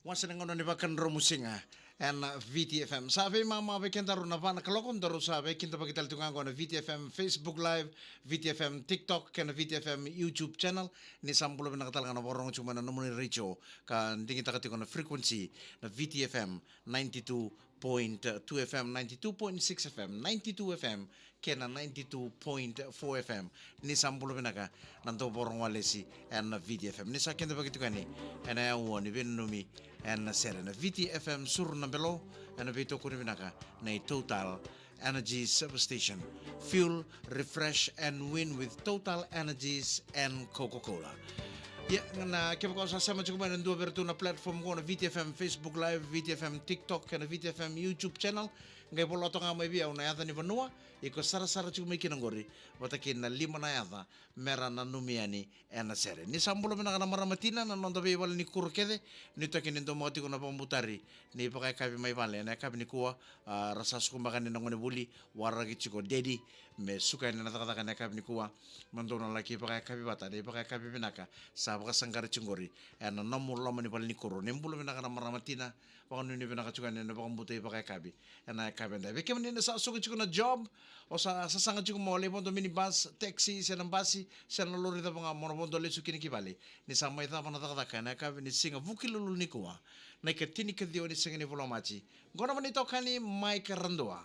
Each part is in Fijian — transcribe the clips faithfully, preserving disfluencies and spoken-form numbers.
Wasa na gauna ni vakadromusiga ena V T F M. Sa veimama vei kedaru na va na kaloko, daru sa veikidavaki tale tu ga qo na V T F M Facebook Live, V T F M TikTok, kei na V T F M YouTube channel. Ni sa bula vinaka tale ga na vakarorogo tiko mai na nomuni retio ka digitaka tiko na frequency na V T F M ninety-two point two F M, ninety-two point six F M, ninety-two F M, kei na ninety-two point four F M. Ni sa bula vinaka na dau vakarorogo walesi ena V T F M. Ni sa kidavaki tiko yani ena aua ni veinanumi ena sere na V T F M Suru na Belo, ena veitokoni vinaka nei Total Energies Service Station. Fuel, refresh and win with Total Energies and Coca-Cola. Ia, na kevaka o sa sema tiko mai na dua vei iratou na platform qo na V T F M Facebook Live, V T F M TikTok, kei na V T F M YouTube channel, qai vola toka ga mai vei au na yaca ni vanua iko sarasara tiko mai kina qori, vata kei na lima na yaca mera nanumi yani ena sere. Ni sa bula vinaka na marama tina, na noda veivale ni kuro kece, ni toki ni domaka tiko na vakabutari ni vakayakavi mai vale ena yakavi nikua. A, ra sa suka beka ni na gone vuli, waraki tiko dedi me suka yani na cakacaka ena yakavi nikua. Ma dou na laki vakayakavi vata, ni vakayakavi vinaka sa vakasaqara tiko qori ena nomu loma ni vale ni kuro. Ni bula vinaka na marama tina, vakanuinui vinaka tiko yani ena vakabutai vakayakavi ena yakavi edai. Vei kemuni na sa suka tiko na job, o sa sasaga tiko mo lai vodo minibus, taxi, se na basi, se na lori cava ga mo na vodo lesu kina ki vale. Ni sa mai cava na cakacaka ena yakavi ni siga Vukelulu nikua, na ikatini ka ciwa ni siga ni vula o Maji. Qo na mani itokani Mike Radua.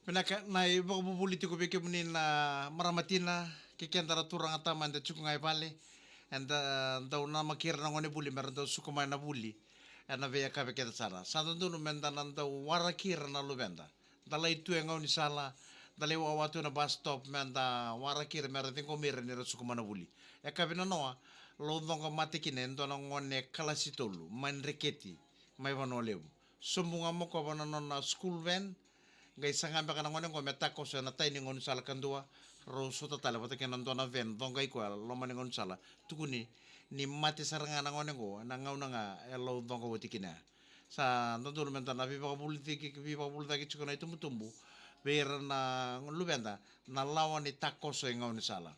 Vinaka na ivakavuvuli tiko vei kemuni na marama tina kei keda na turaga tama eda tiko ga i vale. Eda dau namaki ira na gone vuli mera dau suka mai na vuli ena veiyakavi kece sara. Sa dodonu meda na dau waraki ira na luveda. Da lai tu e gaunisala, da lai wawa tu ena bus stop meda waraki ira mera ciqomi ira nira suka mai na vuli. E yakavi nanoa, laucoqa mate kina e dua na gone kalasi tolu mai Dreketi, mai Vanua Levu. Sobu ga mokova na nona school van, qai saga beka na gone oqo me takoso ena tai ni gaunisala kadua. Rau sota tale vata kei na dua na van, coqa i koya loma ni gaunisala. Tukuni ni mate sara ga na gone oqo ena gauna ga e laucoqa oti kina. Sa dodonu meda na veivakavulici-, veivakavulicaki tiko na itubutubu vei ira na luveda na lawa ni takoso e gaunisala.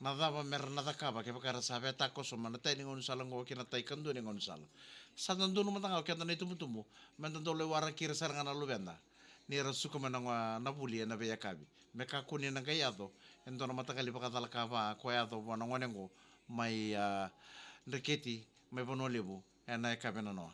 Na cava me ra na cakava kevaka era sa via takoso mai na tai ni gaunisala oqo ki na tai kadua ni gaunisala. Sa dodonu mada ga o keda na itubutubu meda dau lai waraki ira sara ga na luveda ni ra suka mai na gua-, na vuli ena veiyakavi. Me kakua ni na qai yaco e dua na mataqali vakacalaka va ko yaco vua na gone oqo mai, a, Dreketi, mai Vanua Levu, ena yakavi nanoa.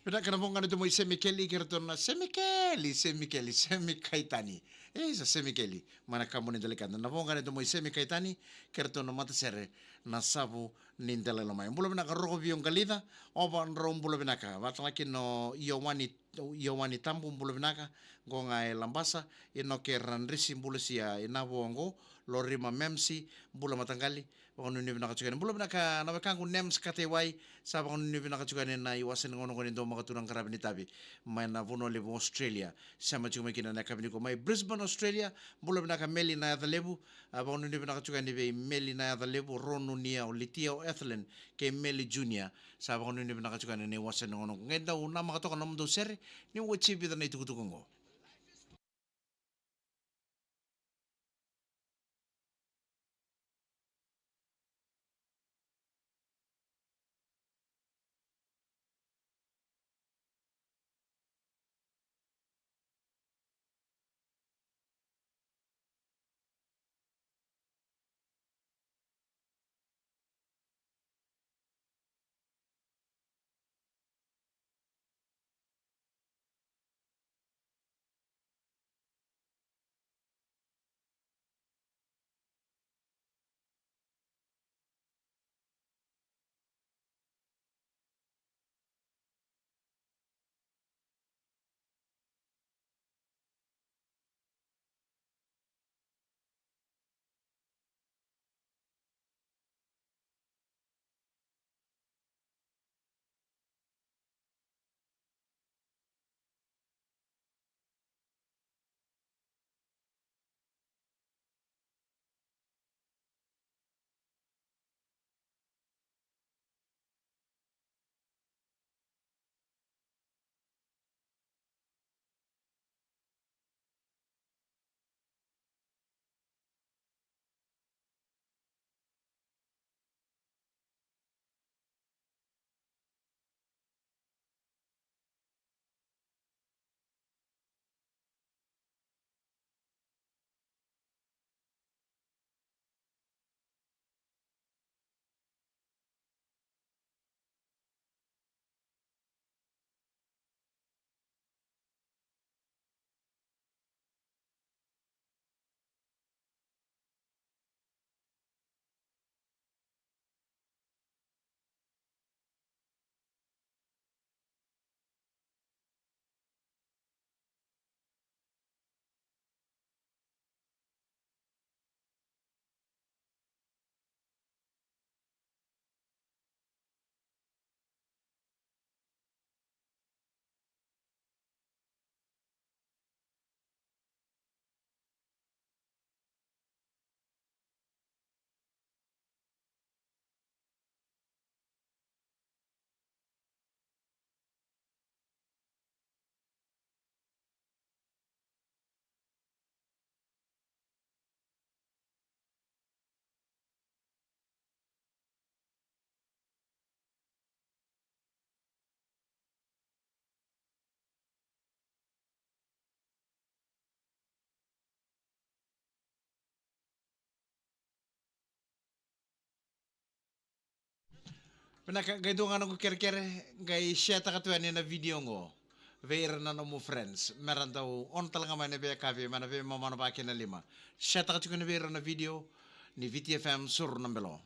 Vinaka, na voqa ni domo i Semikeli, kei ratou na Semikeli, Semikeli, Semi Kaitani. E, sa Semikeli, mai na kamu ni Dalikada. Na voqa ni domo i Semi Kaitani, kei ratou na matasere na Savu ni Dalai Lama. Bula vinaka Rokovio Qalica, o va drau bula vinaka. Vata kei na Iowani, Iowani Tabu, bula vinaka. Qo ga e Labasa, Inoke Radrisi, bula sia i Navoa qo, Lorima Memsi, bula mataqali, vakanuinui vinaka tiko yani. Bula vinaka na wekaqu Nems Kataiwai, sa vakanuinui vinaka tiko yani na iwase ni gauna qo ni dau maka tu na qaravi ni tavi mai na Vanua Levu Australia. Sema tiko mai kina na yakavi nikua mai Brisbane, Australia. Bula vinaka Meli Nayacalevu, a, vakanuinui vinaka tiko yani vei Meli Nayacalevu, Ronu, Nia, o Litia, o Ethelyn, kei Meli Junior. Sa vakanuinui vinaka tiko yani na iwase ni gauna qo. Qai dau namaka toka na nomudou sere, ni oti e vica na itukutuku oqo. Vinaka, qai dua ga noqu kerekere, qai share-taka tu yani na video qo vei ira na nomu friends, me ra dau on tale ga mai na veiyakavi mai na veimama na va kei na lima. Share-taka tiko yani vei ira na video ni Viti F M, Suru na Belo.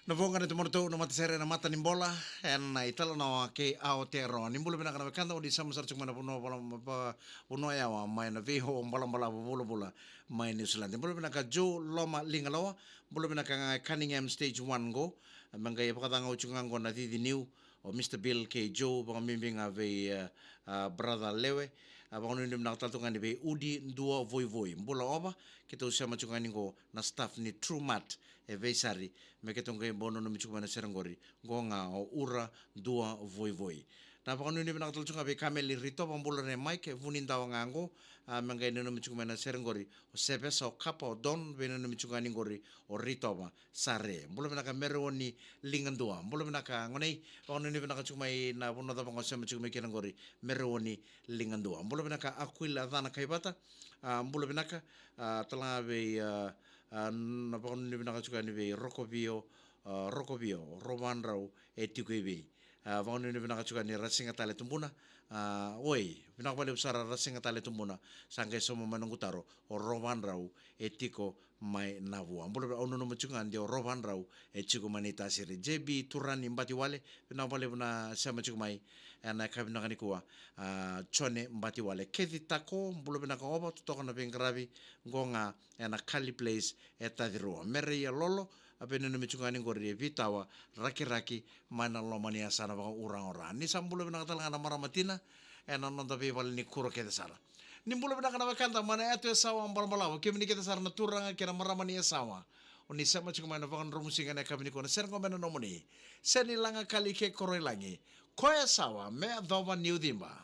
Na voqa ni tomana tou na matasere na mata ni bola ena italanoa kei Aotearoa. Ni bula vinaka na wekada, o ni sema sara tiko mai na vanua vala-, va-, vanua yawa mai na veiho balabalavu vulavula mai New Zealand. Bula vinaka Joe Loma Ligaloa, bula vinaka ga e Cunningham Stage One qo. Me qai vakacagau tiko ga qo na cici niu o Mister Bill kei Joe, vakabibi ga vei, eh, ah, brother Lewe. Ah, vakanuinui vinaka tale tu ga ni vei Udi Dua Voivoi. Bula Ova, keitou sema tiko ga ni qo na staff ni True Mart e Veisari. Me keitou qai bau nanumi tiko mai na sere qori, qo ga o Ura Dua Voivoi. Na vakanuinui vinaka tale tu ga vei Kameli Ritova, bula re Mike, Vunidawa ga qo, ah, me qai nanumi tiko mai na sere qori, o Sevesa, o Kapa, o Don, veinanumi tiko ga ni qori, o Ritova Sare. Bula vinaka Mereoni Ligadua. Bula vinaka gonei, vakanuinui vinaka tiko mai na vanua cava ga o sema tiko mai kina qori, Mereoni Ligadua. Bula vinaka Akuila Cana Kaivata, ah, bula vinaka, ah, tale ga vei, ah, ah, na vakanuinui vinaka tiko yani vei Rokovio, ah, Rokovio, Rovandrau e tiko i vei. Ah, vakanuinui vinaka tiko yani Rasiga Tale Tubuna, ah, oi, vinaka vakalevu sara Rasiga Tale Tubuna, sa qai sauma mai noqu taro, o Rovandrau e tiko mai Navua. Bula, au nanuma tiko ga de o Rovandrau e tiko mai Naitasiri. J B Turani Batiwale, vinaka vakalevu na sema tiko mai ena yakavi vinaka nikua, ah, Jone Batiwale. Kethi Tako, bula vinaka Ova, totoka na veiqaravi qo ga ena Kali Place e Tacirua. Mereia Lolo, a veinanumi tiko ga ni qori e Vitawa, Rakiraki, mai na loma ni yasana vakauraga o Ra. Ni sa bula vinaka tale ga na marama tina ena noda veivale ni kuro kece sara. Ni bula vinaka na wekada mai na Eto Yasawa Balabalava, kemuni kece sara na turaga kei na marama ni Yasawa. O ni sema tiko mai na Vakadromusiga ena yakavi nikua, na sere qo me na nomuni. Seni Laga Kali kei Koroilagi. Ko Yasawa me yacova niu ciba.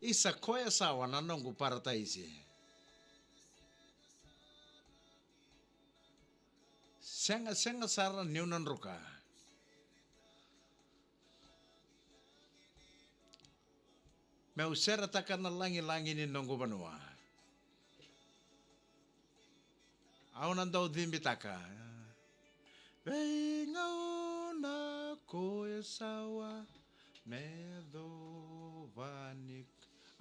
Isa, ko Yasawa na noqu parataisi. Sega, sega sara niu na druka. Meu seretaka na lagilagi ni noqu vanua. Au na dau cibitaka veigauna ko Yasawa me yacova ni.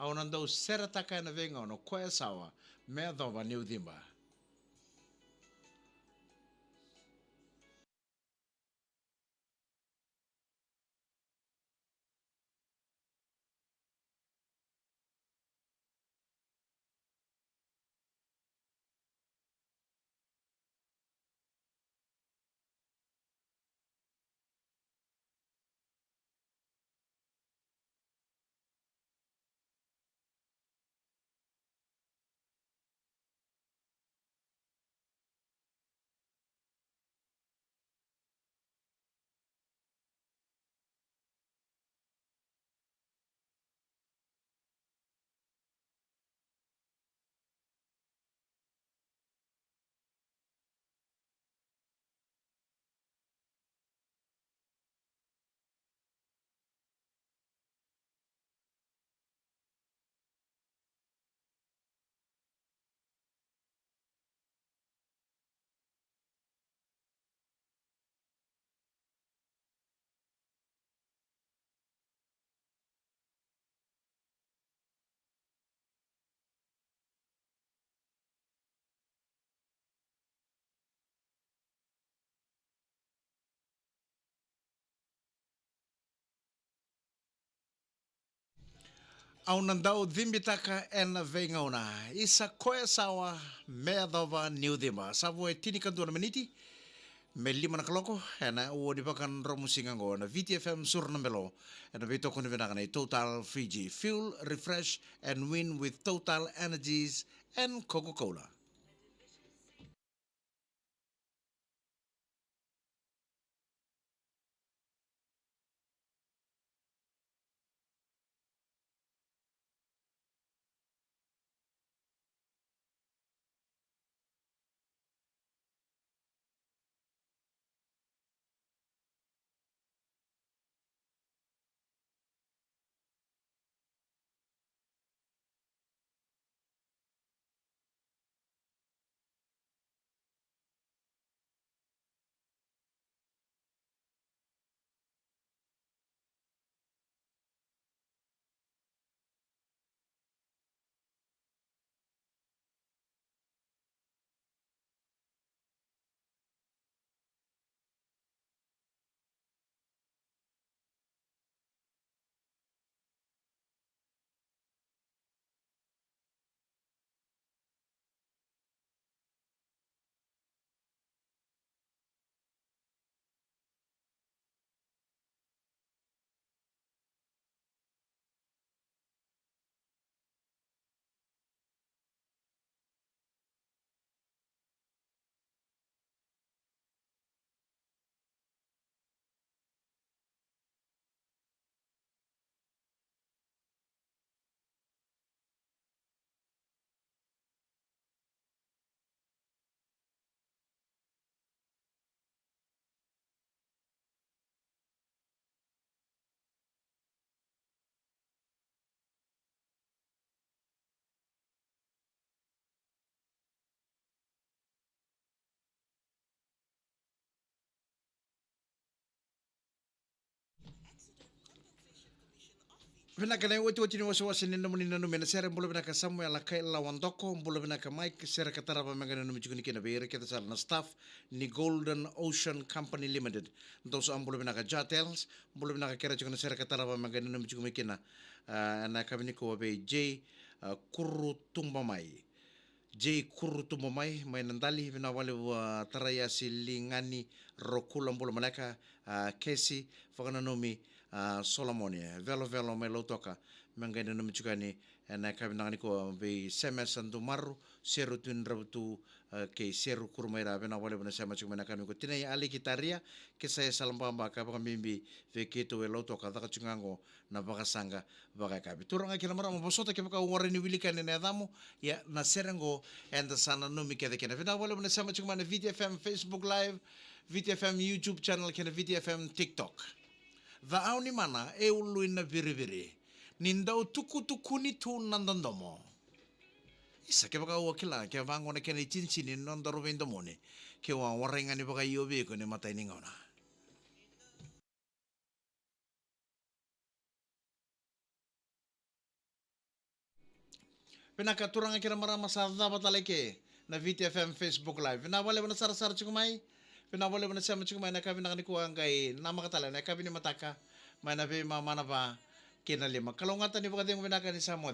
Au na dau seretaka ena veigauna ko Yasawa me yacova niu ciba. Au na dau cibitaka ena veigauna. Isa koya sawa me yacova niu ciba. Sa vo e tinikadua na miniti me lima na kaloko ena ua ni vakadromusiga oqo na V T F M Suru na Belo. Ena veitokoni vinaka nei Total Fiji. Fuel, refresh and win with Total Energies and Coca-Cola. Vinaka na iotioti ni wasewase ni nomuni nanumi ena sere. Bula vinaka Samuela Kailawa Doko, bula vinaka Mike, sere ka tarava me qai nanumi tiko ni kina vei ira kece sara na staff ni Golden Ocean Company Limited. Dou sa bula vinaka Jatels, bula vinaka kere tiko na sere ka tarava me qai nanumi tiko mai kina. Ah, ena yakavi nikua vei J, ah, Kurutubamai. J Kurutubamai, mai Nadali, vinaka vakalevu, ah, Taraiasi Ligani Rokula, bula maleka, ah, Kesi, vakananumi, ah, Solomoni, Velovelo mai Lautoka, me qai nanumi tiko yani ena yakavi vinaka nikua vei Semesa Dumaru, Seru Tui Dravutu, ah, kei Seru Kurumaira, vinaka vakalevu na sema tiko mai na yakavi nikua. Tinai Aliki Taria, kei Saia Salababa, ka vakabibi vei keitou e Lautoka, caka tiko ga oqo na vakasaqa vakayakavi. Turaga kei na marama, vosota kevaka au warai ni wilika yani na yacamu, ia na sere oqo eda sa nanumi kece kina. Vinaka vakalevu na sema tiko mai na V T F M Facebook Live, V T F M YouTube channel kei na V T F M TikTok. Caau ni mana e ului na viriviri, ni dau tukutukuni tu na dodomo. Isa, kevaka au a kila, kevaka oqo na kena itinitini ni nodaru veidomoni, keu a warai ga ni vakaio vei iko ena imatai ni gauna. Vinaka turaga kei na marama, sa cava tale ke na V T F M Facebook Live. Vinaka vakalevu na sarasara tiko mai. Vinaka vakalevu na sema tiko mai ena yakavi vinaka nikua, qai namaka tale ena yakavi ni mataka mai na veimama na va kei na lima. Kalougata ni vakacegu vinaka ni sa moce.